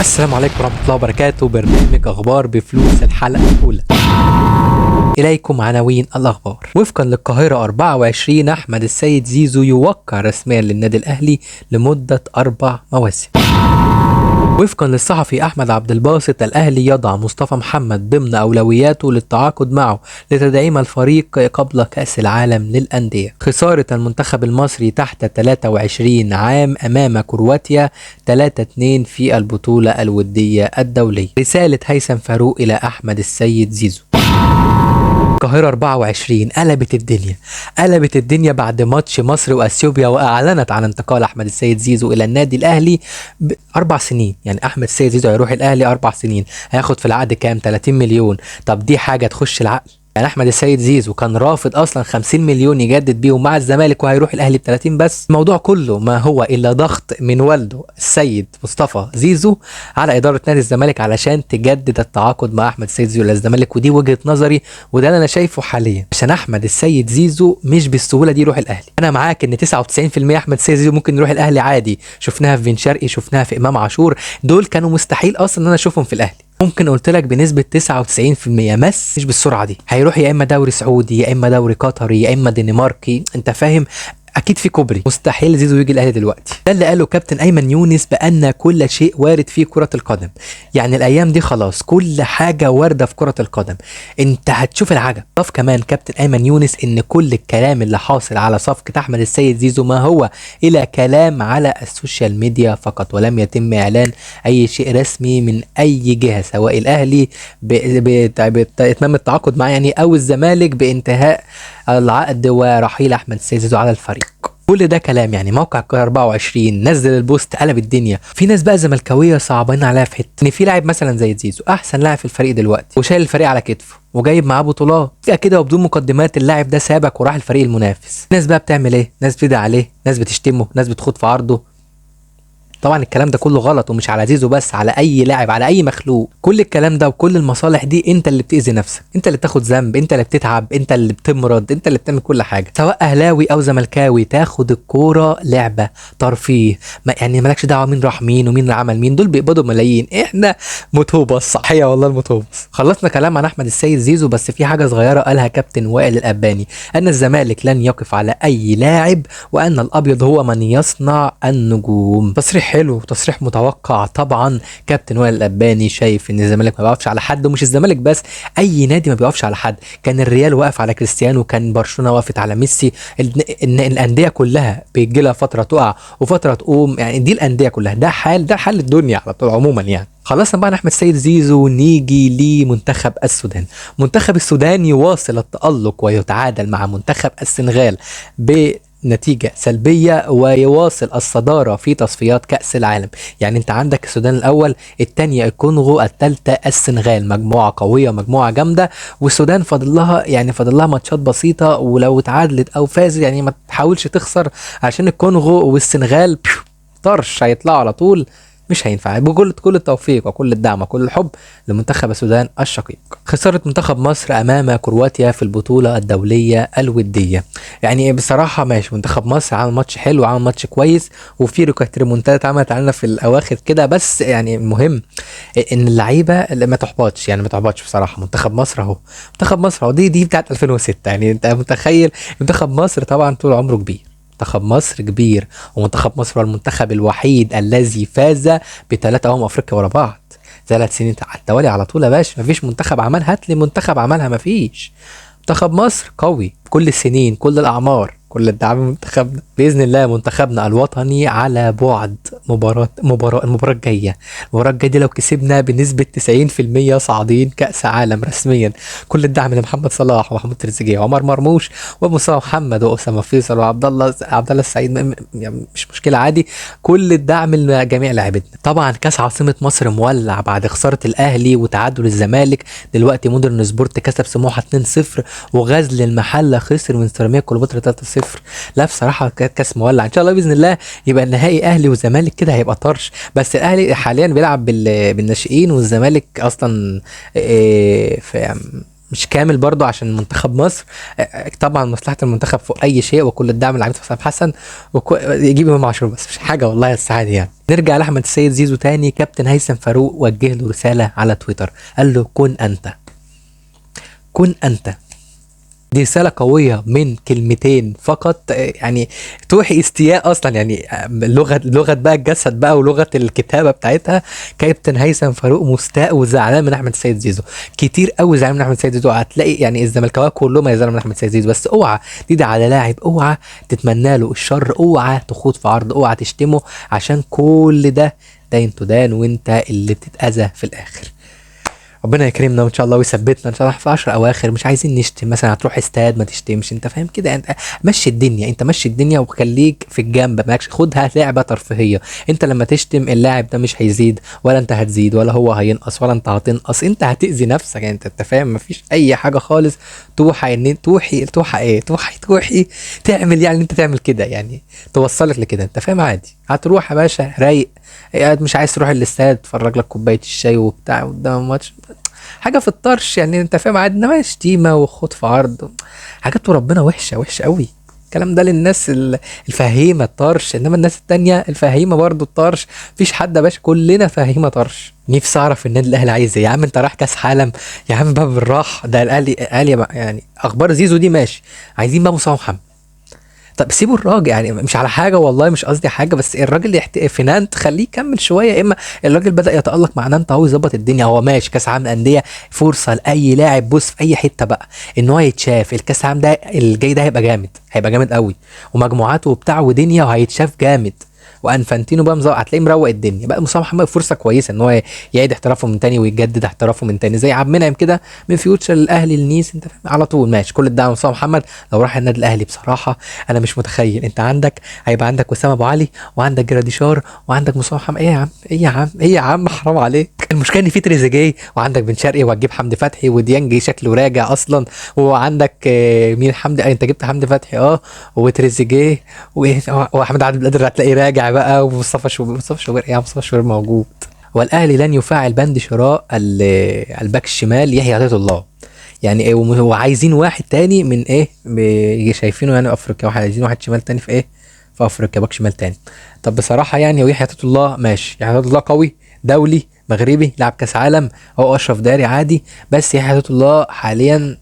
السلام عليكم ورحمة الله وبركاته. برنامج أخبار بفلوس، الحلقة الأولى. إليكم عناوين الأخبار. وفقا للقاهرة 24، أحمد السيد زيزو يوقع رسميا للنادي الأهلي لمدة 4 مواسم. وفقا للصحفي أحمد عبد الباسط، الأهلي يضع مصطفى محمد ضمن أولوياته للتعاقد معه لتدعيم الفريق قبل كأس العالم للأندية. خسارة المنتخب المصري تحت 23 عام أمام كرواتيا 3-2 في البطولة الودية الدولية. رسالة هيثم فاروق إلى أحمد السيد زيزو. القاهرة 24 قلبت الدنيا، قلبت الدنيا بعد ماتش مصر واثيوبيا، واعلنت عن انتقال احمد السيد زيزو الى النادي الاهلي 4 سنين. يعني احمد السيد زيزو هيروح الاهلي 4 سنين، هياخد في العقد كام؟ 30 مليون. طب دي حاجة تخش العقل؟ يعني احمد السيد زيزو كان رافض اصلا 50 مليون يجدد بيهم مع الزمالك، وهيروح الاهلي ب 30 بس. الموضوع كله ما هو الا ضغط من والده السيد مصطفى زيزو على ادارة نادي الزمالك علشان تجدد التعاقد مع احمد السيد زيزو للزمالك. ودي وجهه نظري وده اللي انا شايفه حاليا، عشان احمد السيد زيزو مش بالسهولة دي يروح الاهلي. انا معاك ان 99% احمد السيد زيزو ممكن يروح الاهلي عادي، شفناها في بن شرقي، شفناها في امام عاشور، دول كانوا مستحيل اصلا ان انا اشوفهم في الاهلي. ممكن قلت لك بنسبة 99%، بس مش بالسرعة دي. هيروح يا اما دوري سعودي، يا اما دوري قطري، يا اما دنماركي، انت فاهم؟ اكيد في كوبري. مستحيل زيزو يجي الاهلي دلوقتي. ده اللي قاله كابتن ايمن يونس بان كل شيء وارد في كرة القدم. يعني الايام دي خلاص كل حاجة واردة في كرة القدم، انت هتشوف العجب. ضاف كمان كابتن ايمن يونس ان كل الكلام اللي حاصل على صفقة احمد السيد زيزو ما هو الى كلام على ال social media فقط، ولم يتم اعلان اي شيء رسمي من اي جهة، سواء الاهلي باتمام التعاقد معاه يعني، او الزمالك بانتهاء العقد ورحيل احمد السيد زيزو على الفريق. كل ده كلام. يعني موقع القاهرة 24 نزل ال post قلب الدنيا. في ناس بقى زملكاويه صعبان عليها في حتة ان في لاعب مثلا زي زيزو احسن لاعب في الفريق دلوقتي، وشايل الفريق على كتفه وجايب معاه بطولات كده وبدون مقدمات، اللاعب ده سابك وراح الفريق المنافس. ناس بقى بتعمل ايه؟ ناس بتدعي عليه، ناس بتشتمه، ناس بتخوض في عرضه. طبعا الكلام ده كله غلط، ومش على زيزو بس، على اي لاعب، على اي مخلوق. كل الكلام ده وكل المصالح دي انت اللي بتأذي نفسك، انت اللي بتاخد ذنب، انت اللي بتتعب، انت اللي بتمرض، انت اللي بتعمل كل حاجة. سواء اهلاوي او زملكاوي، تاخد الكورة لعبه ترفيه، ما يعني مالكش دعوه مين راح مين ومين عمل مين، دول بيقبضوا ملايين، احنا متوبص. صحيح والله المتوبص. خلصنا كلام عن احمد السيد زيزو، بس في حاجة صغيرة قالها كابتن وائل الاباني، ان الزمالك لن يقف على اي لاعب، وان الابيض هو من يصنع النجوم. تصريح حلو، تصريح متوقع طبعا. كابتن وائل الاباني شايف ان الزمالك ما بيقفش على حد، ومش الزمالك بس، اي نادي ما بيقفش على حد. كان الريال واقف على كريستيانو، كان برشلونة وقفت على ميسي، الاندية كلها بيجي لها فترة تقع وفترة تقوم، يعني دي الاندية كلها، ده حال، ده حال الدنيا على طول عموما. يعني خلصنا بقى احمد السيد زيزو، نيجي لمنتخب السودان. منتخب السودان يواصل التألق ويتعادل مع منتخب السنغال بنتيجة سلبية، ويواصل الصدارة في تصفيات كأس العالم. يعني انت عندك السودان الأول، الثانية الكونغو، الثالثة السنغال، مجموعة قوية، مجموعة جامدة. والسودان فاضل لها، يعني فاضل لها ماتشات بسيطة، ولو اتعادلت أو فازت يعني ما تحاولش تخسر، عشان الكونغو والسنغال طرش هيطلعوا على طول، مش هينفع. بكل كل التوفيق وكل الدعم وكل الحب لمنتخب السودان الشقيق. خسارة منتخب مصر أمام كرواتيا في البطولة الدولية الودية. يعني بصراحة ماشي، منتخب مصر عمل ماتش حلو، عمل ماتش كويس، وفي ريمونتادا اتعملت علينا في الأواخر كده، بس يعني المهم إن اللعيبة اللي ما تحبطش، يعني ما تحبطش بصراحة. منتخب مصر أهو، منتخب مصر أهو، دي بتاعت 2006، يعني أنت متخيل منتخب مصر طبعا طول عمره كبير، منتخب مصر كبير، ومنتخب مصر هو المنتخب الوحيد الذي فاز ب3 أمم أفريقيا ورا بعض، 3 سنين على التوالي على طول يا باشا. مفيش منتخب عملها، هات لي منتخب عملها، مفيش. منتخب مصر قوي كل السنين، كل الأعمار، كل الدعم منتخبنا بإذن الله. منتخبنا الوطني على بعد المباراة الجاية، المباراة الجاية دي لو كسبنا بنسبة 90% صاعدين كأس عالم رسميا. كل الدعم لمحمد صلاح ومحمود تريزيجيه وعمر مرموش ومصطفى محمد وأسامة فيصل وعبد الله عبد الله السعيد، يعني مش مشكلة عادي. كل الدعم لجميع لاعبتنا. طبعا كأس عاصمة مصر مولع بعد خسارة الأهلي وتعادل الزمالك. دلوقتي مودرن سبورت كسب سموحة 2-0، وغزل المحلة خسر من سيراميكا كليوباترا 3-0. لا بصراحة كاس مولع، ان شاء الله باذن الله يبقى النهائي اهلي وزمالك كده، هيبقى طرش. بس الاهلي حاليا بيلعب بالناشئين، والزمالك اصلا في مش كامل برضو عشان منتخب مصر. طبعا مصلحة المنتخب فوق اي شيء، وكل الدعم لعميد حسام حسن يجيب امام عاشور، بس مش حاجة والله السعادة يعني. نرجع لاحمد السيد زيزو تاني. كابتن هيثم فاروق وجه له رسالة على تويتر، قال له كن انت، كن انت. دي رسالة قوية من كلمتين فقط، يعني توحي استياء أصلا، يعني لغة بقى الجسد بقى ولغة الكتابة بتاعتها. كابتن هيثم فاروق مستاء وزعلان من أحمد السيد زيزو، كتير قوي زعلان من أحمد السيد زيزو. هتلاقي يعني الزملكاويه كلهم هيزعلوا من أحمد السيد زيزو، بس اوعى تدعي على لاعب، اوعى تتمنى له الشر، اوعى تخوض في عرض، اوعى تشتمه، عشان كل ده دين تدان وانت اللي بتتأذى في الآخر. ربنا يكرمنا وان شاء الله ويثبتنا ان شاء الله في 10 اواخر. مش عايزين نشتم، مثلا هتروح استاد ما تشتمش، انت فاهم كده، انت مشي الدنيا، انت مشي الدنيا وخليك في الجنب، مالكش، خدها لعبه ترفيهية. انت لما تشتم اللاعب ده مش هيزيد، ولا انت هتزيد، ولا هو هينقص، ولا انت هتنقص، انت هتاذي نفسك يعني، انت فاهم. مفيش اي حاجة خالص توحي ان توحي توحي ايه توحي توحي تعمل يعني انت تعمل كده، يعني توصلك لكده، انت فاهم. عادي هتروح يا باشا رايق، مش عايز تروح الاستاد تفرج لك كوباية الشاي وبتاع قدام الماتش، حاجة في الطرش يعني، انت فاهم عادي. انما شتيمه وخوض في عرض، حاجات وربنا وحشة وحشة قوي. الكلام ده للناس الفهيمه الطرش، انما الناس التانية الفهيمه برضو الطرش، مفيش حد يا باشا، كلنا فهيمه طرش. نفسي اعرف النادي الاهلي عايز ايه يا عم، انت رايح كاس عالم يا عم بقى بالراحة، ده الاهلي يعني اخبار زيزو دي ماشي، عايزين بقى مصطفى محمد. طب سيبوا الراجل يعني، مش على حاجة والله، مش قصدي حاجة، بس الراجل في نانت خليه يكمل شوية، يا اما الراجل بدا يتالق مع نانت اهو، يظبط الدنيا. هو ماشي كاس عالم الاندية فرصة لاي لاعب، بص في اي حتة بقى ان هو يتشاف. الكاس العالم ده الجاي ده هيبقى جامد، هيبقى جامد قوي، ومجموعاته وبتاع ودنيا، وهيتشاف جامد. وانفانتينو بقى هتلاقيه مروق الدنيا بقى. مصطفى محمد فرصة كويسة ان هو يعيد احترافه من تاني ويجدد احترافه من تاني، زي عبد المنعم كده من فيوتشر للاهلي لنيس، انت فاهم على طول ماشي. كل الدعم مصطفى محمد لو راح النادي الاهلي. بصراحة انا مش متخيل، انت عندك هيبقى عندك وسام ابو علي، وعندك جراديشار، وعندك مصطفى محمد، ايه يا عم، ايه يا عم، ايه يا عم، حرام عليك. المشكلة ان في تريزيجيه، وعندك بن شرقي، وهتجيب حمدي فتحي، وديانج شكله راجع اصلا، وعندك مين حمدي، انت جبت حمدي فتحي وتريزيجيه واحمد عبد القادر هتلاقيه راجع بقى، ومصطفى شوبير، مصطفى شوبير يا مصطفى شوبير موجود. والاهلي لن يفعل بند شراء الباك الشمال يحيى عطية الله، يعني ايه، وعايزين واحد تاني من ايه شايفينه يعني افريقيا، عايزين واحد شمال تاني في ايه، في افريقيا، باك شمال تاني. طب بصراحة يعني ويحيى عطية الله ماشي، يحيى عطية الله قوي، دولي مغربي، لعب كاس عالم، هو اشرف داري عادي، بس يحيى عطية الله حاليا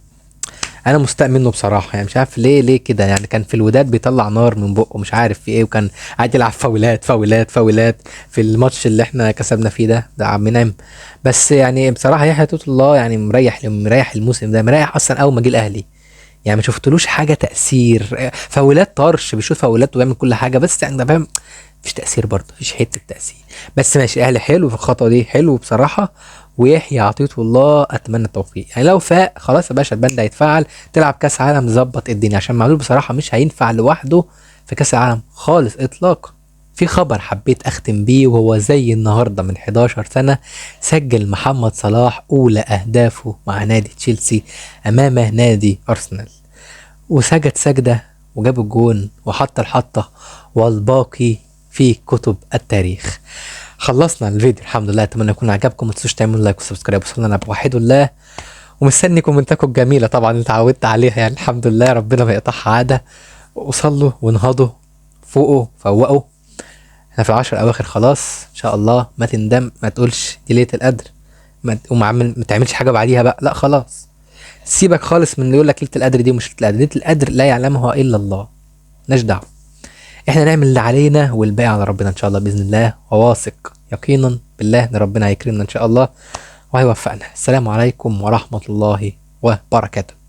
انا مستاء منه بصراحة يعني، مش عارف ليه كده يعني. كان في الوداد بيطلع نار من بقه، مش عارف في ايه، وكان قاعد يلعب فاولات فاولات فاولات في الماتش اللي احنا كسبنا فيه ده عم منعم. بس يعني بصراحة يحيى عطية الله يعني مريح الموسم ده، مريح اصلا اول ما جه الاهلي يعني، ما شفتلوش حاجة تاثير، فاولات طرش، بيشوط فاولات وبيعمل كل حاجة، بس يعني فاهم مفيش تاثير برضه، مفيش حتة تاثير. بس ماشي الاهلي حلو في الخطوة دي، حلو بصراحة. ويحيى عطية الله اتمنى التوفيق يعني، لو فاق خلاص يا باشا البند هيتفعل، تلعب كاس عالم، ظبط الدنيا، عشان معلول بصراحة مش هينفع لوحده في كاس العالم خالص اطلاقا. في خبر حبيت اختم بيه، وهو زي النهارده من 11 سنة سجل محمد صلاح اولى اهدافه مع نادي تشيلسي امام نادي ارسنال، وسجد سجدة وجاب الجون وحط الحطه، والباقي في كتب التاريخ. خلصنا الفيديو الحمد لله، اتمنى يكون عجبكم، ما تنسوش تعملوا like و subscribe، وصلنا بوحيد الله، ومستني كومنتاتكم الجميلة طبعا اللي اتعودت عليها يعني، الحمد لله ربنا ما يقطعها عادة. وصلوا وانهضوا فوقوا فوقوا، احنا في العشر اواخر خلاص ان شاء الله. ما تندم، ما تقولش دي ليلة القدر، ما تعملش حاجة بعديها بقى، لا خلاص سيبك خالص من اللي يقول لك ليلة القدر دي ومش ليلة القدر. ليلة القدر لا يعلمها الا الله، مالناش دعوه، احنا نعمل اللي علينا والباقي على ربنا ان شاء الله باذن الله، وواثق يقينا بالله ان ربنا هيكرمنا ان شاء الله وهيوفقنا. السلام عليكم ورحمة الله وبركاته.